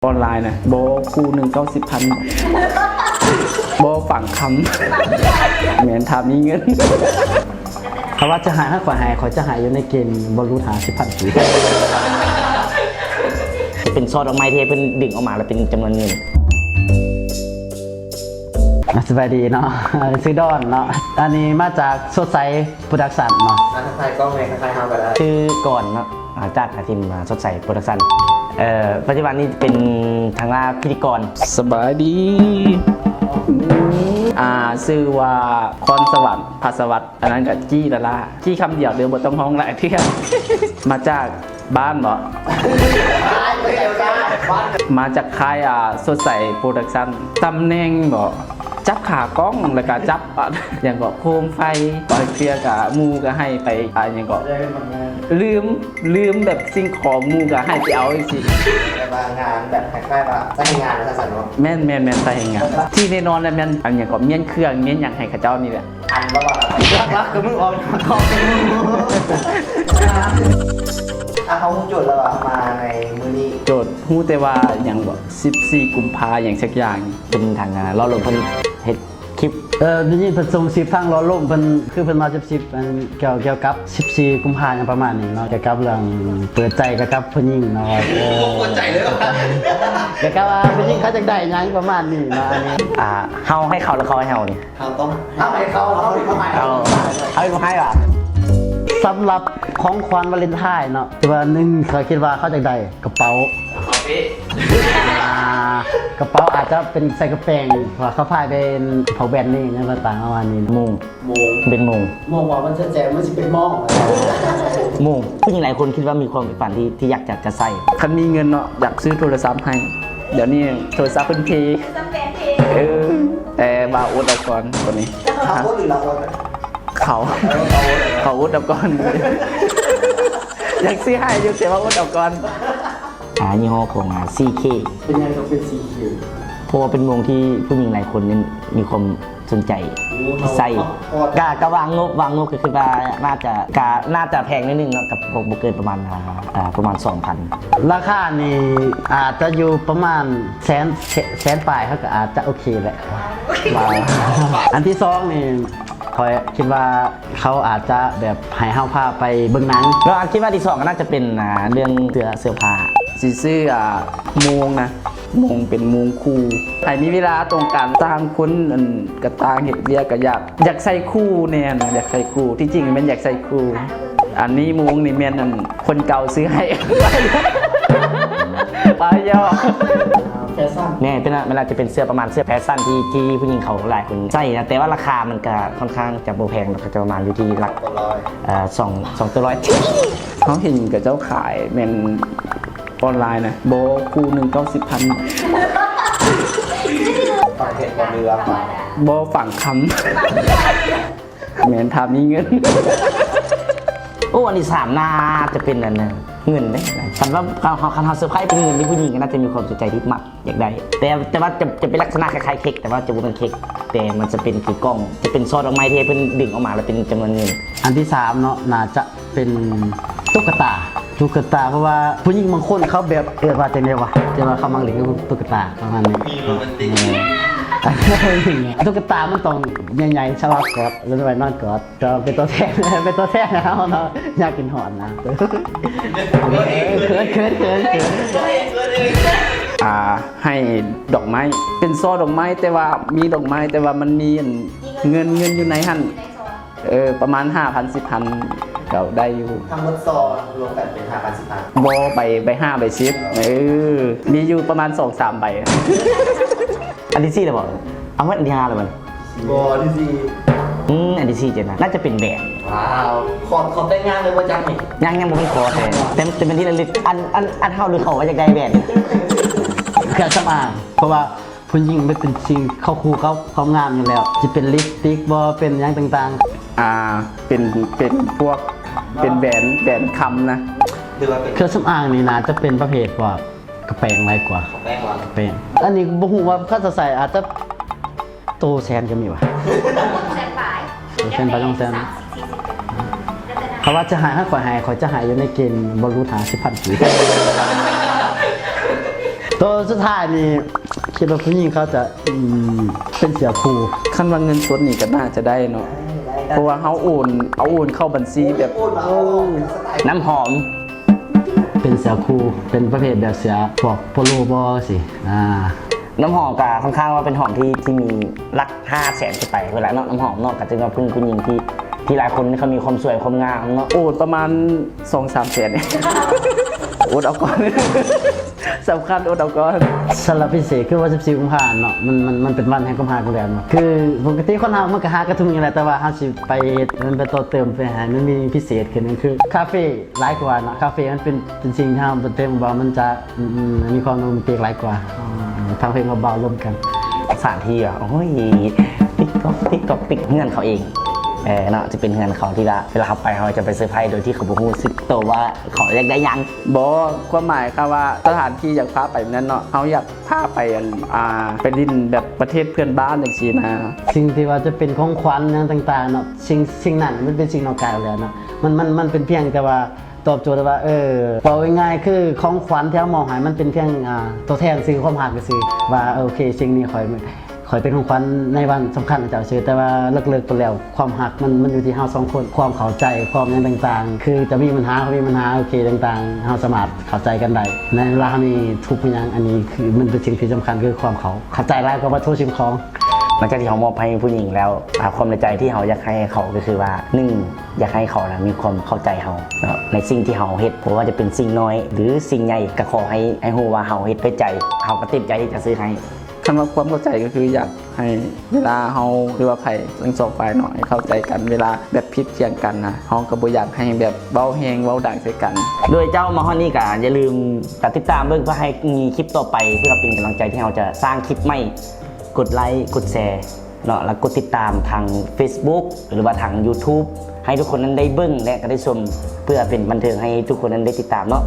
ອອນລາຍນະ ບໍ່ ຄູ່ໜຶ່ງເກົ້າສິບພັນ ບໍ່ຝັງຄຳ ແມ່ນຖ້າມີເງິນ. ຖ້າວ່າຈະໃຫ້ ໃຫ້ຂ້ອຍໃຫ້ ຂ້ອຍຈະໃຫ້ຢູ່ໃນເກນບໍ່ຫຼຸດຫ້າສິບພັນກີບ. ເປັນຊ່ອດອກໄມ້ທີ່ເພິ່ນດຶງອອກມາແລ້ວເປັນຈຳນວນເງິນ. ອ່າ ສະບາຍດີເນາະ ຊື່ດອນເນາະ ອັນນີ້ມາຈາກສົດໃສ ໂປຣດັກຊັນເນາະ. ອ່າ ທັກທາຍກ້ອງແດ່ ທັກທາຍເຮົາກໍໄດ້. ຊື່ກອນເນາະ ອ່າ ຈາກທີມສົດໃສໂປຣດັກຊັນ. ເອີ ປັດຈຸບັນນີ້ເປັນທາງໜ້າພິທີກອນ. ສະບາຍດີ ອ່າ ຊື່ວ່າ ຄອນສະຫວັນ ພາສະຫວັດ. ອັນນັ້ນກໍຈີ່ລະລາ ຈີ່ຄຳດຽວເດີ້ ບໍ່ຕ້ອງຮ້ອງຫຼາຍເທື່ອ. ມາຈາກບ້ານເບາະ? ມາຈາກຄ້າຍ ອ່າ ສົດໃສໂປຣດັກຊັນ. ຕຳແໜ່ງເບາະ? ຈັບຂາກ້ອງ ແລ້ວກໍຈັບ ອ່າ ຫຍັງເກາະ ໂຄມໄຟ. ບາງເທື່ອກໍໝູ່ກໍໃຫ້ໄປ ອ່າ ຫຍັງເກາະ ລືມ ລືມແບບສິ່ງຂອງ ໝູ່ກໍໃຫ້ໄປເອົາຈັ່ງຊີ້. ແບບວ່າງານແບບຄ້າຍໆວ່າໃຊ້ແຮງງານວ່າຊັ້ນເນາະ. ແມ່ນໆໆ ໃຊ້ແຮງງານ. ທີ່ແນ່ນອນແລ້ວແມ່ນ ອັນຫຍັງເກາະ ມ້ຽນເຄື່ອງ ມ້ຽນຫຍັງໃຫ້ເຂົາເຈົ້ານີ້ແຫຼະ. ອັນບໍ່ວ່າ ລັກໆ ກໍມືອອກ ອອກມື. ອ່ະ ເຮົາຮູ້ໂຈດແລ້ວວ່າເຮົາມາໃນມື້ນີ້. ໂຈດຮູ້ແຕ່ວ່າຫຍັງເກາະ ສິບສີ່ ກຸມພາ ຫຍັງສັກຢ່າງ. ເປັນທາງ ອ່າ ລໍລົມເພິ່ນເຮັດຄລິບ. ເອີ ໄດ້ຍິນເພິ່ນສົ່ງຄລິບທາງລໍລົມເພິ່ນ ຄືເພິ່ນມາ ສິບ ສິບ ອັນ ກ່ຽວ ກ່ຽວກັບ ສິບສີ່ ກຸມພາ ຫຍັງປະມານນີ້ເນາະ ກ່ຽວກັບເລື່ອງເປີດໃຈກ່ຽວກັບຜູ້ຍິງເນາະ. ເອີ ເປີດໃຈເລີຍ ກ່ຽວກັບວ່າຜູ້ຍິງເຂົາຢາກໄດ້ຫຍັງປະມານນີ້ເນາະ. ອັນນີ້ ອ່າ ເຮົາໃຫ້ເຂົາ ຫຼື ເຂົາໃຫ້ເຮົານີ້? ເຮົາຕ້ອງ ເຮົາໃຫ້ເຂົາ ເຮົາເປັນຜູ້ໃຫ້. ເອົາ ເຮົາເປັນຜູ້ໃຫ້ຫວາ? ສຳລັບຂອງຂວັນວາເລັນທາຍເນາະ ທີ່ວ່າໜຶ່ງ ຂ້ອຍຄິດວ່າເຂົາຢາກໄດ້ ກະເປົາ ກະເປົາເປ້ ອ່າ ກະເປົາອາດຈະເປັນໃສ່ກະແປງ ເພາະວ່າເຂົາພາຍເປັນ ເຂົາແບນເນມຫຍັງຕ່າງໆ ປະມານນີ້. ໂມງ ໂມງ ເປັນໂມງ ໂມງວ່າມັນຈະແຈງ ມັນຊິເປັນໂມງ ໂມງ. ຜູ້ຍິງຫຼາຍຄົນຄິດວ່າມີຄວາມໃຝ່ຝັນທີ່ ທີ່ຢາກຈະ ຈະໃສ່. ຄັນມີເງິນເນາະ ຢາກຊື້ໂທລະສັບໃຫ້. ດຽວນີ້ໂທລະສັບເພິ່ນເພ. ເອີ ແຕ່ວ່າອົດເອົາກ່ອນຕົວນີ້. ເຂົາອົດ ຫຼື ເຮົາອົດ? ເຂົາ ເອີ ເຂົາອົດ ເຂົາອົດເອົາກ່ອນ. ຢາກຊື້ໃຫ້ຢູ່ ແຕ່ວ່າອົດເອົາກ່ອນ. ອ່າ ຍີ່ຫໍ້ຂອງ ອ່າ ຊີເຄ. ເປັນຫຍັງຕ້ອງເປັນຊີເຄ? ເພາະວ່າເປັນໂມງທີ່ຜູ້ຍິງຫຼາຍຄົນນີ້ມີຄວາມສົນໃຈ ໂອ້ ໃສ່. ເຮົາ ເຮົາ ກະ ກະວາງງົບ ວາງງົບກໍຄືວ່າໜ້າຈະ ກະໜ້າຈະແພງໜ້ອຍໜຶ່ງເນາະ ກະບໍ່ ບໍ່ເກີນປະມານ ອ່າ ອ່າ ປະມານສອງພັນ. ລາຄານີ້ອາດຈະຢູ່ປະມານແສນ ແສນປາຍ ເຮົາກໍອາດຈະໂອເຄແຫຼະ. ອັນທີສອງນີ້ ຂ້ອຍຄິດວ່າເຂົາອາດຈະແບບໃຫ້ເຮົາພາໄປເບິ່ງໜັງ. ແລ້ວຄິດວ່າທີສອງກໍໜ້າຈະເປັນ ອ່າ ເລື່ອງເສື້ອ ເສື້ອຜ້າ. ຊິຊື້ ອ່າ ໂມງນະ ໂມງເປັນໂມງຄູ່ ໃຫ້ມີເວລາຕົງກັນ. ຕ່າງຄົນ ອັນ ກໍຕ່າງເຮັດວຽກ ກໍຢາກ ຢາກໃສ່ຄູ່ແນ່ນະ ຢາກໃສ່ຄູ່. ທີ່ຈິງແມ່ນຢາກໃສ່ຄູ່. ອັນນີ້ໂມງນີ້ແມ່ນ ອັນ ຄົນເກົ່າຊື້ໃຫ້ ປາຍອກ. ແຟຊັນ ແມ່ນ ເປັນ ມັນອາດຈະເປັນເສື້ອ ປະມານເສື້ອແຟຊັນທີ່ ທີ່ຜູ້ຍິງເຂົາຫຼາຍຄົນໃສ່ນະ ແຕ່ວ່າລາຄາມັນກະຄ່ອນຂ້າງຈະບໍ່ແພງດອກ ກະຈະປະມານຢູ່ທີ່ຫຼັກ ສອງ ສອງຕົວຮ້ອຍ. ເຮົາເຫັນເຂົາເຈົ້າຂາຍແມ່ນອອນລາຍນະ ບໍ່ ຄູ່ໜຶ່ງເກົ້າສິບພັນ ຟັງເຫັນບໍ່ເຫຼືອ ບໍ່ຝັງຄຳ. ແມ່ນ ຖ້າມີເງິນ. ໂອ້ ອັນທີສາມໜ້າຈະເປັນອັນນັ້ນ ເງິນເດ້. ຄັນວ່າເຮົາ ຄັນເຮົາເຊີໄພຣສ໌ເປັນເງິນນີ້ ຜູ້ຍິງກໍໜ້າຈະມີຄວາມສົນໃຈທີ່ມັກຢາກໄດ້ ແຕ່ ແຕ່ວ່າຈະ ຈະເປັນລັກສະນະຄ້າຍໆເຄັກ ແຕ່ວ່າຈະບໍ່ແມ່ນເຄັກ ແຕ່ມັນຈະເປັນຄືກ່ອງ ຈະເປັນຊ່ອດອກໄມ້ທີ່ເພິ່ນດຶງອອກມາແລ້ວເປັນຈຳນວນເງິນ. ອັນທີສາມເນາະ ໜ້າຈະເປັນຕຸກກະຕາ ຕຸກກະຕາ ເພາະວ່າຜູ້ຍິງບາງຄົນເຂົາແບບ ເອີ້ນວ່າຈັ່ງໃດວະ ແຕ່ວ່າເຂົາມັກຫຼິ້ນກັບຕຸກກະຕາປະມານນີ້ ມີໂຣແມນຕິກ. ຕຸກກະຕາມັນຕ້ອງໃຫຍ່ໆ ສຳລັບກອດ ຫຼືວ່ານອນກອດ ກໍເປັນຕົວແທນ ເປັນຕົວແທນໃຫ້ເຮົາເນາະ ຢາກກິນຮອດນະ. ເຂີນ ເຂີນ ເຂີນ ເຂີນ ເຂີນ ອ່າ ໃຫ້ດອກໄມ້ ເປັນຊ່ອດອກໄມ້ ແຕ່ວ່າມີດອກໄມ້ ແຕ່ວ່າມັນມີອັນເງິນ ເງິນຢູ່ໃນຫັ້ນ. ເອີ ປະມານຫ້າພັນ ສິບພັນ ກໍໄດ້ຢູ່ ທັງໝົດຊ່ອລວມກັນເປັນຫ້າພັນ ສິບພັນ. ບໍ່ ໃບ ໃບຫ້າ ໃບສິບ ເອີ ມີຢູ່ປະມານສອງສາມໃບ. ອັນທີສີ່ແລ້ວບໍ່? ເອົາ ອັນທີຫ້າແລ້ວບໍ່? ບໍ່ ອັນທີສີ່. ອືມ ອັນທີສີ່ເຈົ້ານະ ໜ້າຈະເປັນແຫວນ. ວ້າວ ຂໍ ຂໍແຕ່ງງານເລີຍບໍ່ຈັກນີ້? ຍັງ ຍັງບໍ່ແມ່ນຂໍແທ້ ແຕ່ ແຕ່ເປັນທີ່ລະລຶກ. ອັນ ອັນ ອັນເຮົາ ຫຼື ເຂົາວ່າຢາກໄດ້ແຫວນ? ເຄື່ອງສຳອາງ ເພາະວ່າ ຜູ້ຍິງມັນເປັນສິ່ງເຂົ້າຄູ່ກັບຄວາມງາມຢູ່ແລ້ວ ຊິເປັນລິບສະຕິກບໍ່ ເປັນຫຍັງຕ່າງໆ. ອ່າ ເປັນ ເປັນພວກ ເປັນແຫວນ ແຫວນຄຳນະ ຫຼືວ່າເປັນເຄື່ອງສຳອາງນີ້ ໜ້າຈະເປັນປະເພດພວກກະແປງຫຼາຍກວ່າ ກະແປງຫວາ ກະແປງ. ອັນນີ້ບໍ່ຮູ້ວ່າຄັນຈະໃສ່ອາດຈະໂຕແສນກໍມີຫວາ ແສນປາຍ ແສນປາຍ ສອງແສນ. ຖ້າວ່າຈະໃຫ້ ໃຫ້ຂ້ອຍໃຫ້ ຂ້ອຍຈະໃຫ້ຢູ່ໃນເກນບໍ່ຫຼຸດຫ້າສິບພັນກີບ. ໂຕສຸດທ້າຍນີ້ ຄິດວ່າຜູ້ຍິງເຂົາຈະ ອືມ ເປັນເສືອຄູ່? ຄັນວ່າເງິນສົດນີ້ກໍໜ້າຈະໄດ້ເນາະ ເພາະວ່າເຮົາໂອນ ເອົາໂອນເຂົ້າບັນຊີແບບ ນ້ຳຫອມ ເປັນເສືອຄູ່ ເປັນປະເພດແບບເສືອພວກໂປໂລບໍ ຊີ້ ອາ ນ້ຳຫອມກໍຄ່ອນຂ້າງວ່າເປັນຫອມທີ່ ທີ່ມີຫຼັກຫ້າແສນຂຶ້ນໄປພຸ້ນລະເນາະ ນ້ຳຫອມເນາະ ກໍຈະວ່າເປັນຜູ້ຍິງທີ່ ທີ່ຫຼາຍຄົນເຂົາມີຄວາມສວຍຄວາມງາມເນາະ ໂອນປະມານສອງສາມແສນ ອົດເອົາກ່ອນ ສຳຄັນອົດເອົາກ່ອນ. ສຳລັບພິເສດຄືວັນສິບສີ່ກຸມພາເນາະ ມັນ ມັນ ມັນເປັນວັນແຫ່ງຄວາມຮັກຢູ່ແລ້ວເນາະ ຄືປົກກະຕິຄົນເຮົາມັນກໍຮັກກັນທຸກມື້ແຫຼະ ແຕ່ວ່າເຮົາຊິໄປ ມັນໄປຕໍ່ເຕີມ ໄປໃຫ້ມັນມີພິເສດຂຶ້ນ ຄືຄາເຟຫຼາຍກວ່າເນາະ ຄາເຟມັນເປັນ ເປັນສິ່ງທີ່ເຮົາບໍ່ເຕັມວ່າມັນຈະ ອືມ ອືມ ມີຄວາມໂຣແມນຕິກຫຼາຍກວ່າ ອືມ ທາງເພງກັບບ່າວລົມກັນ ສະຖານທີ່ ໂອ້ຍ ຕິກຕອກ ຕິກຕອກ ຕິກ ເຮືອນເຂົາເອງ ເອີ ເນາະ ຈະເປັນເຮືອນເຂົາທີ່ວ່າ ເວລາເຮົາໄປ ເຮົາຈະໄປເຊີໄພໂດຍທີ່ເຂົາບໍ່ຮູ້ສຶກໂຕວ່າເຂົາຢາກໄດ້ຫຍັງ. ບໍ່ ຄວາມໝາຍຄຳວ່າສະຖານທີ່ຢາກພາໄປແມ່ນເນາະ ເຮົາຢາກພາໄປ ອັນ ອ່າ ໄປຫຼິ້ນແບບປະເທດເພື່ອນບ້ານຈັ່ງຊີ້ນະ. ສິ່ງທີ່ວ່າຈະເປັນຂອງຂວັນຫຍັງຕ່າງໆເນາະ ສິ່ງ ສິ່ງນັ້ນມັນເປັນສິ່ງນອກກາຍຢູ່ແລ້ວເນາະ ມັນ ມັນ ມັນເປັນພຽງແຕ່ວ່າ ຕອບໂຈດໄດ້ວ່າ ເອີ ເວົ້າງ່າຍໆ ຄືຂອງຂວັນທີ່ເຮົາມອບໃຫ້ ມັນເປັນພຽງ ອ່າ ຕົວແທນຊື່ຄວາມຮັກຊື່ວ່າ ໂອເຄ ສິ່ງນີ້ຂ້ອຍ ຂ້ອຍເປັນຂອງຂວັນໃນວັນສຳຄັນໃຫ້ເຈົ້າຊື່ ແຕ່ວ່າເລິກໆໄປແລ້ວ ຄວາມຮັກມັນ ມັນຢູ່ທີ່ເຮົາສອງຄົນ ຄວາມເຂົ້າໃຈ ຄວາມຫຍັງຕ່າງໆ ຄືຈະມີບັນຫາ ເຮົາມີບັນຫາ ໂອເຄ ຕ່າງໆ ເຮົາສາມາດເຂົ້າໃຈກັນໄດ້ ໃນເວລາເຮົາມີທຸກມີຫຍັງ ອັນນີ້ຄືມັນເປັນສິ່ງທີ່ສຳຄັນ ຄືຄວາມເຂົ້າ ເຂົ້າໃຈຫຼາຍກວ່າວັດຖຸສິ່ງຂອງ. ຫຼັງຈາກທີ່ເຮົາມອບໃຫ້ຜູ້ຍິງແລ້ວ ອ່າ ຄວາມໃນໃຈທີ່ເຮົາຢາກໃຫ້ເຂົາກໍຄືວ່າ ໜຶ່ງ ຢາກໃຫ້ເຂົານະມີຄວາມເຂົ້າໃຈເຮົາເນາະ ໃນສິ່ງທີ່ເຮົາເຮັດ ບໍ່ວ່າຈະເປັນສິ່ງນ້ອຍ ຫຼື ສິ່ງໃຫຍ່ ກໍຂໍໃຫ້ ໃຫ້ຮູ້ວ່າເຮົາເຮັດດ້ວຍໃຈ ເຮົາກໍເຕັມໃຈທີ່ຈະຊື້ໃຫ້. ຄັນວ່າຄວາມເຂົ້າໃຈກໍຄືຢາກໃຫ້ເວລາເຮົາ ຫຼືວ່າໃຜທັງສອງຝ່າຍເນາະ ໃຫ້ເຂົ້າໃຈກັນ ເວລາແບບຜິດຖຽງກັນນະ ເຮົາກໍບໍ່ຢາກໃຫ້ແບບເວົ້າແຮງເວົ້າດັງໃສ່ກັນ. ໂດຍເຈົ້າມາຮອດນີ້ກໍຢ່າລືມກະຕິດຕາມເບິ່ງ ເພື່ອໃຫ້ມີຄລິບຕໍ່ໄປ ເພື່ອເປັນກຳລັງໃຈທີ່ເຮົາຈະສ້າງຄລິບໃໝ່. ກົດໄລ ກົດແຊ ເນາະ ແລະ ກົດຕິດຕາມທາງ Facebook ຫຼືວ່າທາງ YouTube ໃຫ້ທຸກຄົນນັ້ນໄດ້ເບິ່ງ ແລະ ກໍໄດ້ຊົມ ເພື່ອເປັນບັນເທີງໃຫ້ທຸກຄົນນັ້ນໄດ້ຕິດຕາມເນາະ.